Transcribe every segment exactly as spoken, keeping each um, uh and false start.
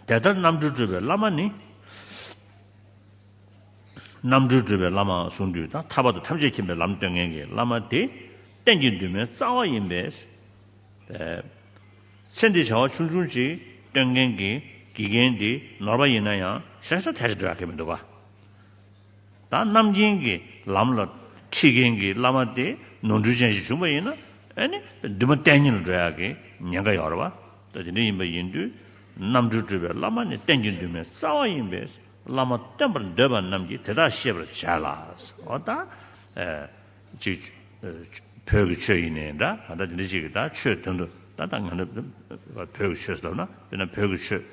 དེ་ལྟར་རྣམ་གྲོལ་སྒྲུབ་པའི་བླ་མ་ནི། རྣམ་གྲོལ་སྒྲུབ་པའི་བླ་མ་གསུངས་དུས་ད་ཐར་པ་དང་ཐམས་ཅད་མཁྱེན་པའི་ལམ་སྟོན་མཁན་གྱི་བླ་མ་དེ་གཏན་གྱི་འདུན་མའི་རྩ་བ་ཡིན་པས། ཚེ་འདིའི་བྱ་བ་ཆུང་ཆུང་ཅིག་སྟོན་མཁན་གྱི་དགེ་རྒན་འདི་ནོར་བ་ཡིན་ན་ཡང་ཤ་ཤ་ཐལ་ཆ་འགྲོ་ཡ་གི་མི་འདུག་ག་ད་རྣམ་མཁྱེན་གྱི་ལམ་ལ་ཁྲིད་མཁན་གྱི་བླ་མ་དེ་ནོར་འཁྲུལ་ཅན་ཞིག་བྱུང་བ་ཡིན་ན་ཨ་ནི་འདུན་མ་གཏན་ཉིད་ལ་འགྲོ་ཡག་གི་ཉེན་ཁ་ཡོད་རེད་བ། ད་དེ་འདྲ་ཡིན་པ་ཡིན་དུས་རྣམ་གྲོལ་སྒྲུབ་པའི་བླ་མ་ནི་གཏན་གྱི་འདུན་མའི་རྩ་བ་ཡིན་པས་བླ་མ་བསྟེན་པར་འདོད་པ་རྣམས་ཀྱིས་དེ་དག་ཤེས་པར་བྱ་ལ། འོ་ད་ཅིག་བོད་ཀྱི་ཆོས་ཡིན་ནའི་འདྲ་ད་ལྟ་དེ་འདྲ་ཅིག་གི་ད་ཆོས་དོན་དུ་ད་ལྟ་ང་ཚོ་བོད་ཀྱི་ཆོས་ཟེར་ན་དཔེར་ན་བོད་ཀྱི་ཆོས།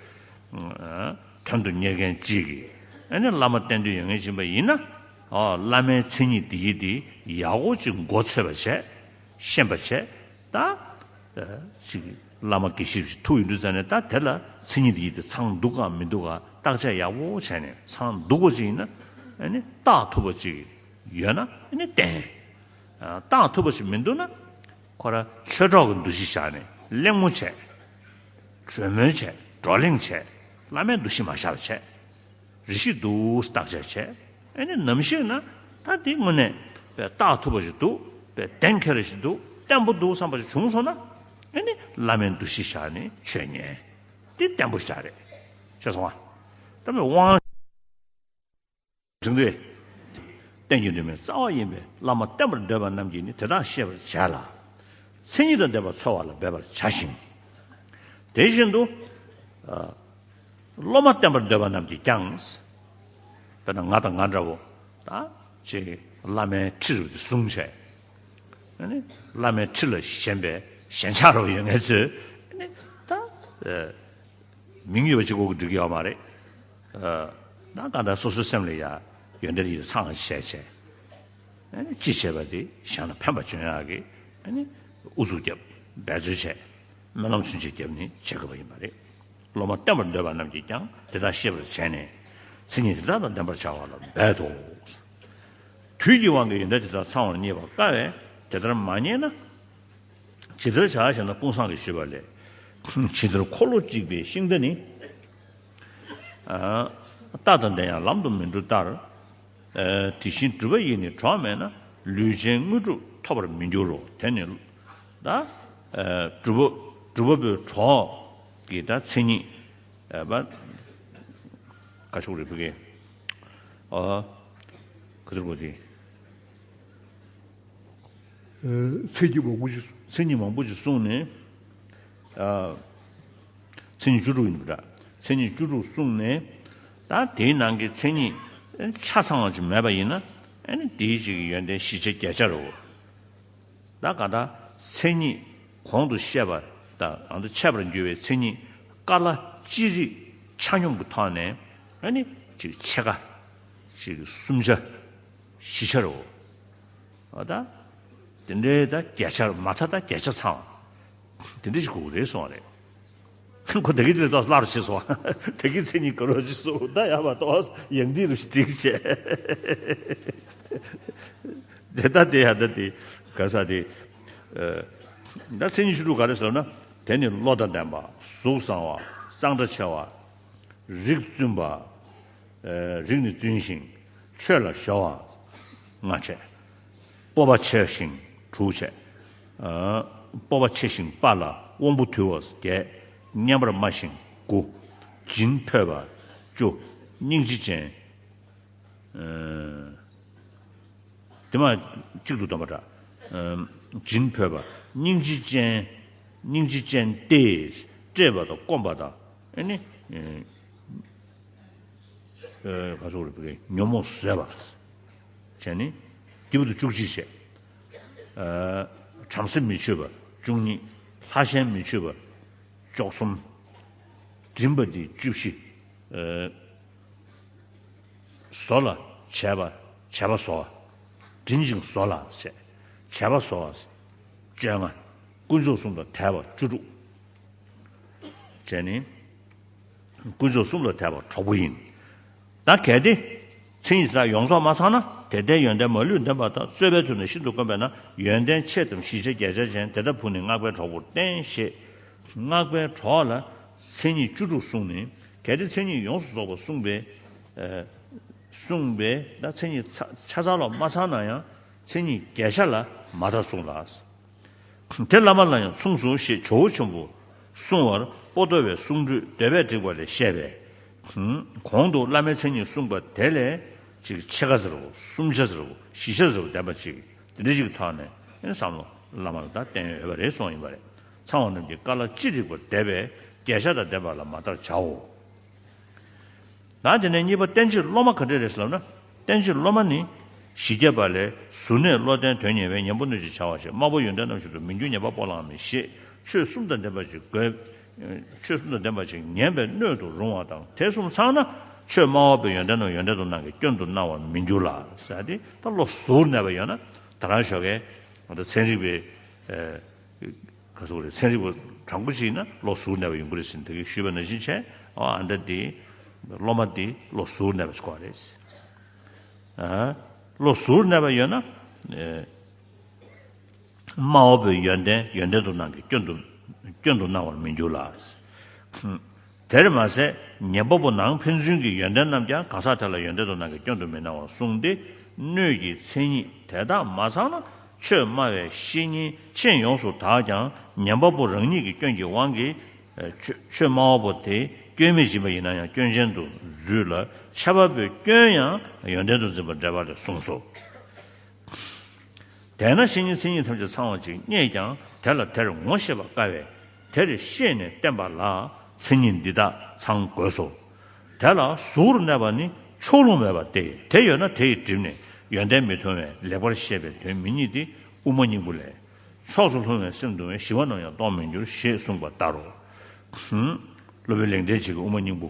དོན་དུ་གཉེར་མཁན་གཅིག་གིས་ཨ་ནི་བླ་མ་བསྟེན་འདོད་ཡོད་མཁན་ཡིན་པ་ཡིན་ན། ཨོ་བླ་མའི་མཚན་ཉིད་འདི་ཡིས་འདི་ཡག་པོ་ཅིག་མགོ་ཚོས་པ་བྱས། ཤེས་པ་བྱས། ད་ཅིག་བླ་མ་དགེ་བཤེས་ཅིག་ཐུག་ཡོང་དུས་ཙང་ནས་ད་དེ་ལ་མཚན་ཉིད་འདི་ཡིས་འདི་ཚང་འདུག་གམ་མི་འདུག་ག་བརྟག་དཔྱད་ཡག་པོ་བྱས་ནས་ཚང་འདུག་པ་ཅིག་ཡིན་ན་ཨ་ནི་བརྟག་ཐུབ་པ་ཅིག་ཡོད་ན་ཨ་ནི་བསྟེན། བརྟག་ཐུབ་པ་ཅིག་མི་འདུག་ན། ཁོ་ར་ཆོས་གྲོགས་ཀྱི་འདུ་ཤེས་བཞག་ནས་གླེང་མོ་བྱས། གྲོས་མོལ་བྱས། བགྲོ་གླེང་བྱས། བླ་མའི་འདུ་ཤེས་མ་བཞག་པ་བྱས། རེ་ཞིག་འདུག་བརྟག་དཔྱད་བྱས། ཨ་ནི་ནམ་ཞིག་ན་ད་འདི་དངོས་གནས་པའི་བརྟག་ཐུབ་པ་ཞིག་འདུག་པའི་གདེང་འཁེལ་རེ་ཞིག་འདུག་བརྟན་པོ་འདུག་བསམ་པ་ཞིག་བྱུང་སོང་ན་ཨ་ནི་བླ་མའི་འདུ་ཤེས་བཞག་ནས་ཆོས་ཉན། འདི་བརྟན་པོ་ཞིག་རེད། ཤེས་སོང་ང་། ད་མི་དབང་། དྲིན་དུ། གཏན་གྱི་འདུན་མའི་རྩ་བ་ཡིན་པས་བླ་མ་བསྟེན་པར་འདོད་པ་རྣམས་ཀྱིས་ནི་དེ་དག་ཤེས་པར་བྱ་ལ། མཚན་ཉིད་དང་ལྡན་པ་འཚོལ་བ་ལ་འབད་པར་བྱ་ཞིང་། དེ་བཞིན་དུ། སློབ་མ་བསྟེན་པར་འདོད་པ་རྣམས་ཀྱིས་ཀྱང་། དཔེར་ན་ང་དང་ང་འདྲ་བོ། ད་ཅིག་བླ་མའི་ཁྲི་རུ་དེ་བཟུང་བྱས། ཨ་ནི་བླ་མའི་ཁྲི་ལ་ཞེན་པའི་ཞེན་ཆགས་རོ་ཡོད་མཁན་ཚོས་ཨ་ནི་ད། མིང་ཡོད་པ་གཅིག་པོ་གིས་འགྲིག་གི་ཡོད་མ་རེད། ཨ། ད་གང་ལྟར་སོ་སོའི་སེམས་ལ་ཡ་ཡོན་ཏན་ཡིད་ཚང་བ་བྱས་བྱས། ཨ་ནི་ཅི་བྱས་པ་དེ་གཞན་ལ་ཕན་པ་བྱུང་ཡག་གི་ཨ་ནི་ཨུ་ཚུགས་བརྒྱབ། འབད་རྩོལ་བྱས། སྨོན་ལམ་ཚུན་ཆད་བརྒྱབ་ནས་བྱེད་དགོས་པ་ཡིན་པ་རེད། སློབ་མ་བསྟེན་པར་འདོད་པ་རྣམས་ཀྱིས་ཀྱང་དེ་དག་ཤེས་པར་བྱས་ནས་མཚན་ཉིད་དེ་དག་དང་ལྡན་པར་བྱ་བ་ལ་འབད་དོ། དུས་ཀྱི་དབང་གིས་ཡོན་ཏན་དེ་དག་ཚང་བར་རྙེད་པར་དཀའ་བས་དེ་ལྟར་མ་རྙེད་ན། ཇི་ལྟར་བྱ་ཞེ་ན་དཔུང་བཟང་གིས་ཞུས་པ་ལས། ཇི་ལྟར་འཁོར་ལོ་གཅིག་པའི་ཤིང་རྟ་ནི། རྟ་དང་ལྡན་ཡང་ལམ་དུ་མི་འགྲོ་ལྟར། དེ་བཞིན་སྒྲུབ་པ་ཡིས་ནི་གྲོགས་མེད་ན། ལུས་ཅན་དངོས་གྲུབ་ཐོབ་པར་མི་འགྱུར་རོ། དེ་ནི། ད། སྒྲུབ་པ་སྒྲུབ་པ་པོའི་གྲོགས་ཀྱི་ད་མཚན་ཉིད། ཨ། ཁ་ཤོག་རེ་ཕུ་གེ། ཨ། ག་ཚོད་གོ་དེ། མཚན་ཉིད་མང་པོ་ཞིག་མཚན་ཉིད་མང་པོ་ཞིག་གསུངས་ནས། ཨ། མཚན་ཉིད་བཅུ་དྲུག་ཡིན་པ་འདྲ། མཚན་ཉིད་བཅུ་དྲུག་གསུངས་ནས། ད་དེའི་ནང་གི་མཚན་ཉིད་ཆ་ཚང་བ་ཅིག་མེད་པ་ཡིན་ན་ཨ་ནི་དེའི་ཅིག་གི་ཡོན་ཏན་བཞི་ཆ་བརྒྱད་ཆ་རེད། ད་ག་ད་མཚན་ཉིད་གོང་དུ་བཤད་པ་དང་ཨ་ད་འཆད་པར་འགྱུར་བའི་མཚན་ཉིད་ཀ་ལ་ཅི་རིགས་ཆ་སྙོམས་ཀྱི་ཐོག་ནས་ཨ་ནི་ཅིག་ཕྱེད་ཀ་ཅིག་གསུམ་ཆ་བཞི་ཆ་རེད། ཨ་ད་དེ་འདྲའི་ད་བརྒྱད་ཆ་མ་མཐའ་ད་བརྒྱད་ཆ་ཚང་བ་དེ་འདྲ་ཞིག་དགོས་ཀྱི་རེད་གསུངས་པ་རེད། ཁོ་ད་གིན་དེ་ལས་ཏོག་སླར་བྱས་སོང་། ད་གིན་མཚན་ཉིད་ག་རོ་ཅིག་གསུངས། ད་ཡང་མ་གཏོགས་ཡང་ཏིག་རུ་ཞིག་བསྒྲིགས་བྱས། དེ་ལྟ་དེ་ཡང་ད་དེ་ག་ས་དེ། ད་མཚན་ཉིད་བཅུ་དྲུག་ག་རེ་ཟེར་ན། དེ་ནི་བློ་དང་ལྡན་པ། གཟུགས་བཟང་བ། གཙང་སྦྲ་ཆེ་བ། རིགས་བཙུན་པ། རིགས་ནི་བཙུན་ཞིང་ཆོས་ལ་གཞོལ་བ། ལྔ་བྱས། སྤོབས་པ་ཆེ་ཞིང་དྲུག་བྱས། སྤོབས་པ་ཆེ་ཞིང་དཔའ་ལ་དབང་པོ་དུལ་བ་བརྒྱད། སྙན་པར་སྨྲ་ཞིང་དགུ། སྦྱིན་ཕོད་པ་བཅུ། སྙིང་རྗེ་ཅན། དེ་མ་གཅིག་ཏུ་འདོམས་པ་འདྲ། སྦྱིན་ཕོད་པ། སྙིང་རྗེ་ཅན། སྙིང་རྗེ་ཅན་ཏེ། བཀྲེས་པ་དང་སྐོམ་པ་དང་ཨ་ནི། ག་ཚོད་རེད་པས་ཉོན་མོངས་ཟད་པ། བྱས་ནི། སྐྱེས་བུ་དང་བཅུ་གཅིག་བྱས། བྲམ་ཟེ་མི་ཆོས་པ་བཅུ་གཉིས། ལྷ་གཞན་མི་ཆོས་པ་བཅུ་གསུམ། འབྲིམ་པ་འདི་བཅུ་བཞི། བཟོ་ལ་བྱས་པ་བྱས་པ་བཟོ་བ། འབྲིང་ཞིང་བཟོ་ལ་བྱས་བྱས་པ་བཟོ་བ། བཅོ་ལྔ། དཀོན་མཆོག་གསུམ་ལ་དད་པ་བཅུ་དྲུག་བྱས་ནི། དཀོན་མཆོག་གསུམ་ལ་དད་པ་གྲོགས་པོ་ཡིན། ད་གལ་ཏེ། མཚན་ཉིད་དེ་ཡོངས་རྫོགས་མ་ཚང་ན་དེ་ལྟའི་ཡོན་ཏན་མ་ལུས་ལྡན་པ་དང་རྩོད་པའི་དུས་ན་ཤིན་ཏུ་དཀོན་པས་ན་ཡོན་ཏན་ཕྱེད་དམ་བཞི་ཆ་བརྒྱད་ཆ་ཅན་དེ་ལྟ་བུ་ནི་སྔགས་པའི་གྲོགས་པོར་བསྟེན་ཞེས། སྔགས་པའི་གྲོགས་ལ་མཚན་ཉིད་བཅུ་དྲུག་གསུངས་ནས་ གལ་ཏེ་མཚན་ཉིད་ཡོངས་སུ་རྫོགས་པར་གསུངས་པས། ཨ། གསུངས་པས་ད་མཚན་ཉིད་ཆ་ཆ་ཚང་ལ་མ་ཚང་ན་ཡང་མཚན་ཉིད་རྒྱས་ཤ་ལ་མ་ལྟར་གསུངས་ལ། དེ་བླ་མ་ལ་ཡང་མཚུངས་སོ་ཞེས་ཇོ་བོ་ཆེན་པོས་གསུང་བར་པོ་ཏོ་བའི་གསུང་སྒྲོས་འདོད་པས་བསྒྲིགས་པ་ལས་བཤད་པས། གོང་དུ་བླ་མའི་མཚན་ཉིད་གསུངས་པ་དེ་ལས་ཅིག་ཕྱེད་ཀ་ཟེར་རོ། གསུམ་ཆ་ཟེར་རོ། བཞི་ཆ་ཟེར་རོ། ལྡན་པ་ཅིག་དེ་འདྲ་ཅིག་ཐོག་ནས་བསམ་བློ་བླ་མ་ལ་ད་བསྟེན་ཡོད་པ་རེད་གསུངས་ཡིན་པ་རེད། ཚངས་པ་རྣམས་ཀྱི་བཀའ་ལ་ཅི་བསྒྲིགས་པ་འདོད་པས་རྒྱས་ཤ་དང་ལྡན་པ་ལ་མ་ལྟར་བྱའོ། ད་དེ་ནས་གཉིས་པ་བསྟན་བཅོས་སློབ་མ་ག་འདྲ་རེད་ཟེར་ལབ་ན། བསྟན་བཅོས་སློབ་མ་ནི། ཞི་རྒྱས་པ་ལས་གཟུར་གནས་བློ་ལྡན་དོན་གཉེར་བས་ཉན་པོ་སྣོད་ཅེས་བྱ་བ་ཞེས་སྨྲ་བོ་ཡོན་ཏན་རྣམས་བཞིན་དུ་མི་འགྱུར་ཉན་པ་སྤོ་ལངས་མི་ཞེས་ཆོས་གསུམ་དང་ལྡན་པ་ཅིག་དགོས། ཆོས་གསུམ་དང་ལྡན་པ་ཅིག་ཉན་པའི་སྣོད་དུ་རུང་བ་དང་དེ་གསུམ་ཚང་ན་ཆོས་སྨྲ་བ་པོའི་ཡོན་ཏན་རྣམས་ཡོན་ཏན་དུ་སྣང་གི་སྐྱོན་དུ་སྣང་བར་མི་འགྱུར་ལ། ཟེར་ཏེ་ད་བློ་གཟུར་གནས་པ་ཡོད་ན་ད་རང་ཞོགས་ཀས་ད་ཚན་རིག་པའི། ག་ཚོད་རེད། ཚན་རིག་པ་དྲང་པོ་ཅིག་ཡིན་ན་བློ་གཟུར་གནས་པ་ཡོང་གི་རེད་ཟེར་ནས་ད་གིན་ཞུས་པ་ནང་བཞིན་བྱས། ཨ་འདྲ་དེ་སློབ་མ་དེ་བློ་གཟུར་གནས་པ་ཞིག་དགོས་རེད། ཨ། བློ་གཟུར་གནས་པ་ཡོད་ན། ཨེ། སྨྲ་བ་པོའི་ཡོན་ཏན་ཡོན་ཏན་དུ་སྣང་གི་སྐྱོན་དུ་སྐྱོན་དུ་སྣང་བར་མི་འགྱུར་ལ། དེར་མ་ཟད་ཉན་པ་པོ་ནང་ཕན་ཚུན་གྱི་ཡོན་ཏན་རྣམས་ཀྱང་གང་ཟག་དེ་ལ་ཡོན་ཏན་དུ་སྣང་གི་སྐྱོན་དུ་མི་སྣང་བར་གསུངས་ཏེ། སྣོད་ཀྱི་མཚན་ཉིད་དེ་དག་མ་ཚང་ན་ཆོས་སྨྲ་བའི་བཤེས་གཉེན་མཆན་ཡོངས་སུ་དག་ཀྱང་ཉན་པ་པོ་རང་ཉིད་ཀྱི་སྐྱོན་གྱི་དབང་གིས། ཆོས་ཆོས་སྨྲ་བ་པོ་དེ་སྐྱོན་མེད་ཡིན་པ་ཡིན་ན་ཡང་སྐྱོན་ཅན་དུ་འཛུད་ལ་འཆལ་པ་པོའི་སྐྱོན་ཡང་ཡོན་ཏན་དུ་འཛིན་པར་འགྲེལ་པ་ལས་གསུངས་སོ། དེས་ན་བཤེས་གཉེན་མཚན་ཉིད་ཐམས་ཅད་ཚང་བ་ཅིག་རྙེད་ཀྱང་དེ་ལ་དེར་ངོ་ཤེས་པ་དཀའ་བས་དེར་ཤེས་ནས་བསྟེན་པ་ལ་མཚན་ཉིད་འདི་དག་ཚང་དགོས་སོ། དེ་ལ་གཟུར་གནས་པ་ནི་ཕྱོགས་ལྷུང་མེད་པ་སྟེ་དེ་ཡོད་ན་དེ་ཡིས་བསྒྲིབས་ནས་ཡོན་ཏན་མི་མཐོང་བས་ལེགས་པར་བཤད་པའི་དོན་མི་རྙེད་དེ་དབུ་མ་སྙིང་པོ་ལས། ཕྱོགས་སུ་ལྷུང་བའི་སེམས་གདུང་བས་ཞི་བ་རྣམས་ཡང་རྟོགས་མི་འགྱུར་ཞེས་གསུངས་པ་ལྟར་རོ། སློབ་དཔོན་ལེགས་ལྡན་འབྱེད་ཀྱི་དབུ་མ་སྙིང་པོ།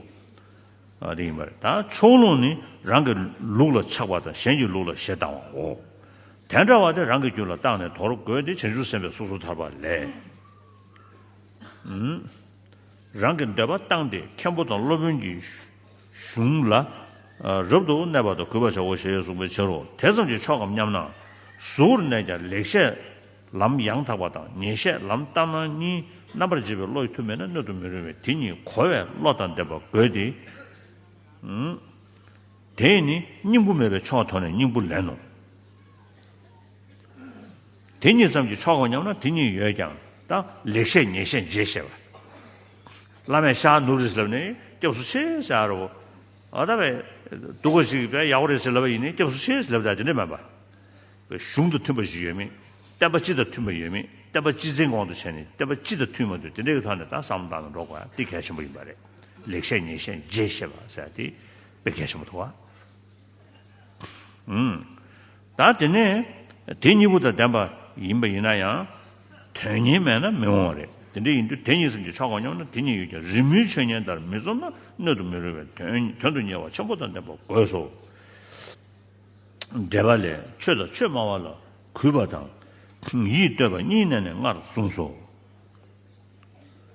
ཨ་དེ་ཡིན་པ་རེད། ད་ཕྱོགས་ལྷུང་ནི་རང་གི་ལུགས་ལ་ཆགས་པ་དང་གཞན་གྱི་ལུགས་ལ་ཞེ་སྡང་བའོ། དེ་འདྲ་བ་དེ་རང་གི་རྒྱུད་ལ་བརྟགས་ནས་དོར་དགོས་ཏེ་བྱང་ཆུབ་སེམས་དཔའི་སོ་སོར་ཐར་པ་ལས། རང་གི་འདོད་པ་བཏང་སྟེ་མཁན་པོ་དང་སློབ་དཔོན་གྱི་གཞུང་ལ་རབ་ཏུ་གནས་པ་དང་གུས་པར་བྱའོ་ཞེས་གསུངས་པའི་ཕྱིར་རོ། དེ་ཙམ་གྱིས་ཆོག་གམ་སྙམ་ན། གཟུར་གནས་ཀྱང་ལེགས་བཤད་ལམ་ཡང་དག་པ་དང་ཉེས་བཤད་ལམ་ལྟར་སྣང་གཉིས་རྣམ་པར་འབྱེད་པའི་བློ་ཡི་མཐུ་མེད་ན་སྣོད་དུ་མི་རུང་བས་དེ་གཉིས་གོ་བའི་བློ་དང་ལྡན་པ་དགོས་ཏེ། དེས་ནི་སྙིང་པོ་མེད་པའི་ཕྱོགས་དོར་ནས་སྙིང་པོ་ལེན་ནོ། དེ་གཉིས་ཙམ་གྱིས་ཆོག་གམ་སྙམ་ན་དེ་གཉིས་ཡོད་ཀྱང་ད་ལེགས་བཤད་ཉེས་བཤད་འབྱེད་ཤེས་པ། བླ་མས་ཤར་ནུབ་རེད་ལབ་ནས་སྐྱབས་སུ་མཆི་ཟེར་རོ། ཨ་ད་བས་སྡུག་གོ་ཞིག་བས་ཡག་པོ་རེད་ཟེར་ལབ་པ་ཡིན་ནའི་སྐྱབས་སུ་མཆི་ཟེར་ལབ་ད་དེ་འདྲས་མེད་པ། གཞུང་དང་མཐུན་པ་ཞིག་ཡོད་མེད། བསྟན་པ་སྤྱི་དང་མཐུན་པ་ཡོད་མེད། བསྟན་པ་སྤྱི་ཚན་གོང་དུ་བྱས་ནས་བསྟན་པ་སྤྱི་དང་མཐུན་མ་མཐུན་དེ་འདྲའི་གི་ཐོག་ནས་ད་བསམ་བློ་བཏང་ནས་འགྲོ་དགོས་ཡ་དེ་གལ་ཆེན་པོ་ཡིན་པ་རེད། ལེགས་བཤད་ཉེས་བཤད་འབྱེད་ཤེས་པ་ཟེར་ཡ་དེ་དཔེ་གལ་ཆེན་པོ་འདུག་བ། ད་དེ་ནས་དེ་གཉིས་པོ་དང་ལྡན་པ་ཡིན་པ་ཡིན་ན་ཡང་དོན་གཉེར་མེད་ན་མི་འོང་བ་རེད། དེ་འདྲ་ཡིན་དུས་དེ་གཉིས་ཙམ་གྱིས་ཆོག་གམ་སྙམ་ན་དེ་གཉིས་ཡོད་ཀྱང་རི་མོའི་ཆོས་ཉིད་ལྟར་མི་རྩོམ་ན་སྣོད་དུ་མི་རུང་བའི་དོན་དོན་དུ་གཉེར་བ་ཆེན་པོ་དང་ལྡན་པ་དགོས་སོ། འགྲེལ་པ་ལས་ཆོས་དང་ཆོས་སྨྲ་བ་ལ་གུས་པ་དང་ཡིད་གཏོད་པ་གཉིས་གནས་ནས་སྔར་གསུངས་སོ།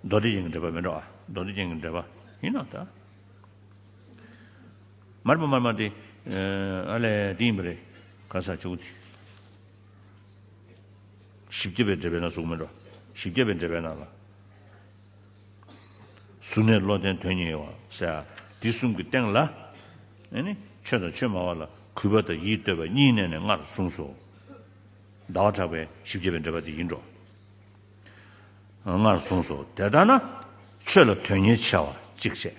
མདོ་སྡེ་རྒྱན་གྱི་འགྲེལ་པ་མིན་འགྲོ་ཨ། མདོ་སྡེ་རྒྱན་གྱི་འགྲེལ་པ་ཡིན་ན་ད། མར་པ་མར་མ་དེ། ཨ་ལས་དེ་ཡིན་པ་རེད། ག་ས་ཆུ་དེ། བཞི་བརྒྱ་པའི་འགྲེལ་པའི་ནང་གསུངས་མིན་འགྲོ། བཞི་བརྒྱ་པའི་འགྲེལ་པའི་ནང་ལ། གཟུར་གནས་བློ་ལྡན་དོན་གཉེར་བ་ཟེར་ཡ་འདི་གསུམ་གྱི་སྟེང་ལ། ཨ་ནི་ཆོས་དང་ཆོས་སྨྲ་བ་ལ་གུས་པ་དང་ཡིད་གཏོད་པ་གཉིས་གནས་ནས་སྔར་གསུངས་སོ། ཟླ་བ་གྲགས་པའི་བཞི་བརྒྱ་པའི་འགྲེལ་པ་དེ་ཡིན་འགྲོ། སྔར་གསུངས་སོ། དེ་ལྟར་ན། ཆོས་ལ་དོན་གཉེར་ཆེ་བ་གཅིག་བྱས།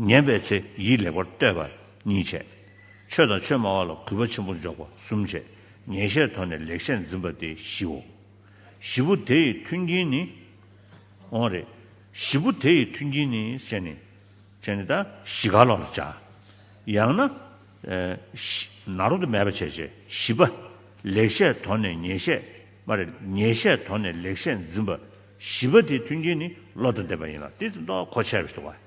ཉན་པའི་ཚེ་ཡིད་ལེགས་པར་གཏོད་པ་གཉིས་བྱས། ཆོས་དང་ཆོས་སྨྲ་བ་ལ་གུས་པ་ཆེན་པོ་འཇོག་པ་གསུམ་བྱས། ཉེས་བཤད་དོར་ནས་ལེགས་བཤད་འཛིན་པ་སྟེ་བཞིའོ། བཞི་པོ་དེ་ཡི་མཐུན་རྐྱེན་ནི། འོང་རེད། བཞི་པོ་དེ་ཡི་མཐུན་རྐྱེན་ནི་ཟེར་ནས། བྱས་ནས་ད་བཞི་ག་ལོག་ལ་བྱ། ཡང་ན། ཨེ། བཞི་ན་རོ་དེ་མེད་པ་བྱས་བྱས་བཞི་པ། ལེགས་བཤད་དོར་ནས་ཉེས་བཤད། མ་རེད། ཉེས་བཤད་དོར་ནས་ལེགས་བཤད་འཛིན་པ། བཞི་པ་དེའི་མཐུན་རྐྱེན་ནི་བློ་དང་ལྡན་པ་ཡིན་ལ་དེ་ཚོ་མདོག་གོ་ཆེ་བ་ཞིག་འདུག་བ།